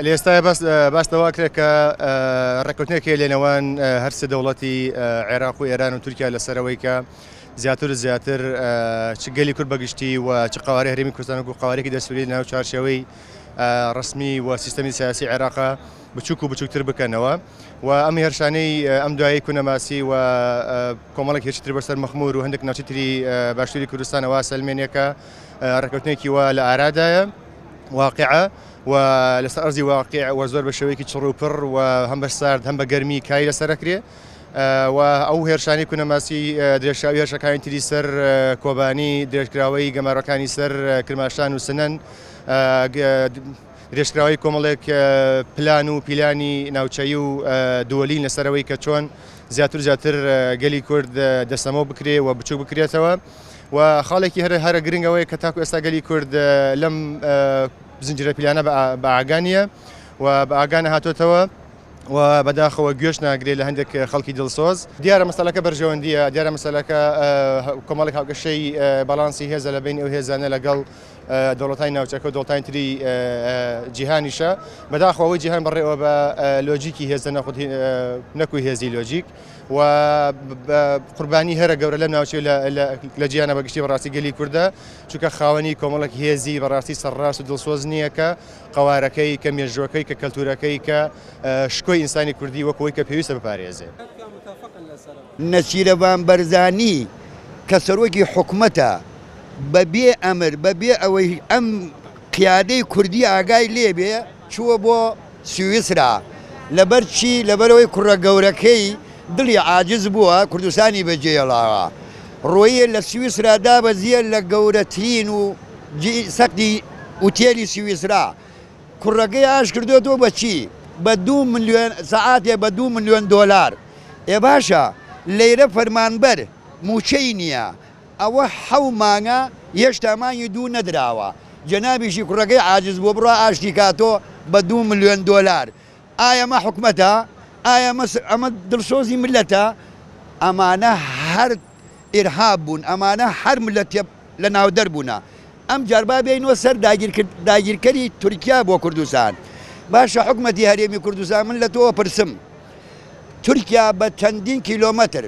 لە ئێستایا باس باس لەوە ئەکرێت کە ڕێککەوتنێک هەیە لەنێوان هەرسێ دەوڵەتی عێراق و ئێران و تورکیا لەسەر ئەوەی کە زیاتر و زیاتر چ گەلی کورد بەگشتی و چ قەوارەی هەرێمی کوردستان وەکو قەوارەیەکی دەستووری لەناو چوارچێوەی ڕەسمی و سیستەمی سیاسی عێراقا بچووک و بچووکتر بکەنەوە و ئەم هێرشانەی ئەم دوایی کونەماسی و کۆمەڵێک هێرشی تر بۆ سەر مەخموور و هەندێک ناوچەی تری باشووری کوردستانەوە سەلمێنێ کە ڕێککەوتنێکی وا لە ئارادایە واقعە و لەسەر ئەرزی واقع و زۆر بە شێوەیەکی چڕ و پڕ و هەم بە سارد هەم بە گەرمی کاری لەسەر ئەکرێ و ئەو هێرشانی کونەماسی درێژکراوی هێرشەکانی تری سەر کۆبانی درێژکراوەی گەمارۆکانی سەر کرماشان و سنەن درێژکراوەی کۆمەڵێک پلان و پیلانی ناوچەیی و دووەلین لەسەرەوەی کە چۆن زیاتر زیاتر گەلی کورد دەسەمۆ بکرێ و بچوک بکرێتەوە و خاڵێکی هەرە هەرە گرنگەوەی کە تاکو ئێستا گەلی کورد لەم زنجیرە پیلانە بە ئاگا نییە و بە ئاگا نەهاتۆتەوە و بەداخەوە گوێش ناگرێ لە هەندێک خەڵکی دڵسۆز. دیارە مەسەلەکە بەرژەوەندییە، دیارە مەسەلەکە کۆمەڵێک هاوکێشەی باڵانسی هێزە لە بەینی ئەو هێزانە لەگەڵ دەوڵەتانی ناوچەکە و دەوڵەتانی تری جیهانیشە. بەداخەوە ئەوەی جیهان بەڕێوە بە لۆجیکی هێزە نەخود نەکو هێزی لۆجیک و قوربانی هەرە گەورە لەم ناوچەیە لە جیهانە بەگشتی بەڕاستی گەلی کوردە. چونکە خاوەنی کۆمەڵێک هێزی بەڕاستی سەرڕاست و دڵسۆز نییە کە قەوارەکەی، کە مێژووەکەی، کە کەلتوورەکەی، کە شکۆی ئینسانی کوردی وەک ئەوەی کە پێویستە بپارێزێ. نەچیرەڤان بەرزانی کە سەرۆکی حکومەتە بە بێ ئەمر بە بێ ئەوەی ئەم قیادەی کوردی ئاگای لێ بێ چووە بۆ سویسرا لەبەر چی؟ لەبەرئەوەی کوڕە گەورەکەی دڵی عاجز بووە کوردستانی بەجێهێڵاوە ڕۆییە لە سویسرا دابەزییە لە گەورەترین و سەقدی ئوتێلی سویسرا کوڕەکەی ئاش کردۆتەوە بە چی؟ بە دوو ملیۆن سەعاتێ بە دوو ملیۆن دۆلار ئێ باشە لەیرە فەرمانبەر مووچەی نییە ئەوە حەو مانگە هێشتا مانگی دوو نەدراوە جەنابیشی کوڕەکەی عاجز بووە بڕوا ئاشتی کاتۆ بە دوو ملیۆن دۆلار ئایا ئەمە حکومەتە ئایا ئەمە ئەمە دڵسۆزی ملەتە ئەمانە هەر ئیرهاب بوون ئەمانە هەر ملەت لە ناودەر بوونە ئەم جار با بێینەوە سەر داگیرکەری تورکیا بۆ کوردستان باشە حکومەتی هەرێمی کوردستان من لە تۆوە پرسم تورکیا بە چەندین کیلۆمەتر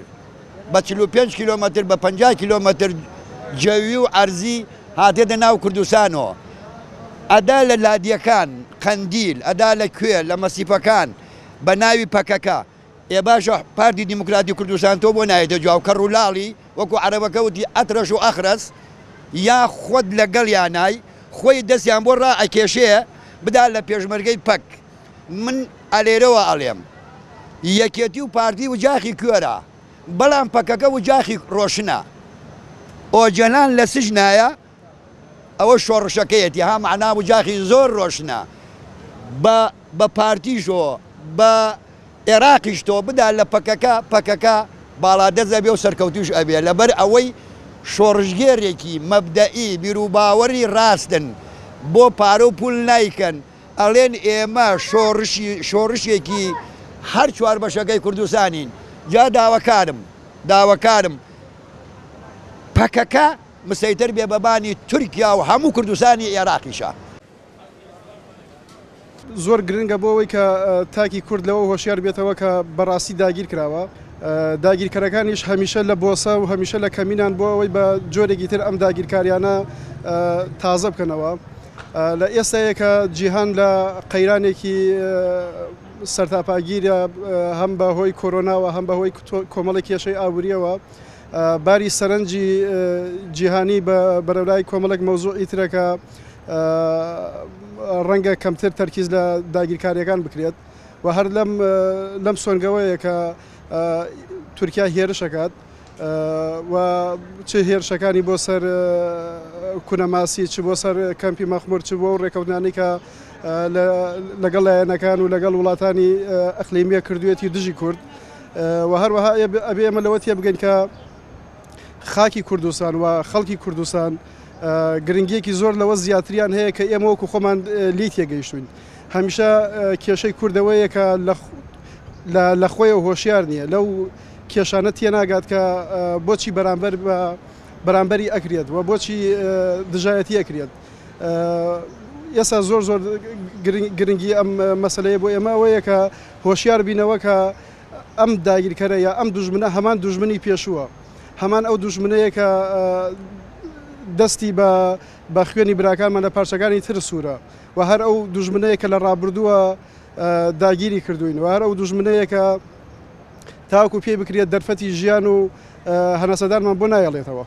بە 45 کیلۆمەتر بە 50 کیلۆمەتر جەوی و عەرزی هاتێتە ناو کوردستانەوە ئەدا لە لادیەکان قەندیل ئەدا لە کوێ لە مەسیفەکان بە ناوی پەکەکە ئێ باشە پارتی دیموکراتی کوردستان تۆ بۆ نایەتە جواب کەڕ و لاڵی وەکو عەرەبەکە وتی ئەترەش و ئەخرەس یا خۆت لەگەڵیانای خۆی دەستیان بۆ ڕائەکێشێ بدا لە پێشمەرگەی پەک من ئەلێرەوە ئەڵێم یەکێتی و پارتی وجاخی کوێرە بەڵام پەکەکە وجاخی ڕۆشنە ئۆجەلان لە سجنایە ئەوە شۆڕشەکەیەتی ها مەعنا وجاخی زۆر ڕۆشنە بە بە پارتیشۆ بە ئێراقیش تۆ بدا لە پەکەکە پەکەکە باڵادەست ئەبێ و سەرکەوتوش ئەبێ لەبەر ئەوەی شۆڕشگێرێکی مەبدەئی بیروباوەری ڕاستن بۆ پارە و پول نایکەن ئەڵێن ئێمە شۆڕشی شۆڕشێکی هەر چوار بەشەکەی کوردستانین جا داوەکارم داوەکارم پەکەکە مسەیتەر بێ بەبانی تورکیا و هەموو کوردستانی ئێراقیشە. زۆر گرنگە بۆ ئەوەی کە تاکی کورد لەوە هۆشیار بێتەوە کە بەڕاستی داگیر کراوە داگیرکەرەکانیش هەمیشە لە بۆسە و هەمیشە لە کەمینان بۆ ئەوەی بە جۆرێکی تر ئەم داگیرکاریانە تازە بکەنەوە لە ئێستاە کە جیهان لە قەیرانێکی سەرتاپاگیرە هەم بە هۆی کۆرۆناوە هەم بە هۆی کۆمەڵی کێشەی ئابووریەوە باری سەرنجی جیهانی بە بەرەولای کۆمەڵێک مەوزوعی ترە کە ڕەنگە کەمتر تەرکیز لە داگیرکاریەکان بکرێت و هەر لەم لەم سۆنگەوەیە کە تورکیا هێرشەکات و چ هێرشەکانی بۆ سەر کونەماسی چ بۆ سەر کەمپی مەخمور چ بۆ ڕێکەوتنانی کە لەگەڵ لایەنەکان و لەگەڵ وڵاتانی ئەقلیمیە کردوێتی دژی کورد و هەروەها ئەبێ ئێمە لەوە تێبگەین کە خاکی کوردستان و خەڵکی کوردستان گرنگیەکی زۆر لەوە زیاتریان هەیە کە ئێمە وەکو خۆمان لی تێگەیشتوین هەمیشە کێشەی کوردەوەیە کە لە خۆیەوە هۆشیار نییە لەو کێشانە تێناگات کە بۆچی بەرامبەر بە بەرامبەری ئەکرێت و بۆچی دژایەتی ئەکرێت. ئێستا زۆر زۆر گرنگی ئەم مەسلەیە بۆ ئێمە ئەوەیە کە هۆشیار بینەوە کە ئەم داگیرکەرە یا ئەم دوژمنە هەمان دوژمنی پێشووە، هەمان ئەو دوژمنەیە کە دەستی بە بە خوێنی براکانمان لە پارچەکانی تر سوورە و هەر ئەو دوژمنەیە کە لە ڕابردووە داگیری کردووین و هەر ئەو دوژمنەیە کە تاوەکو پێی بکرێت دەرفەتی ژیان و هەناسەدانمان بۆ نایەڵێتەوە.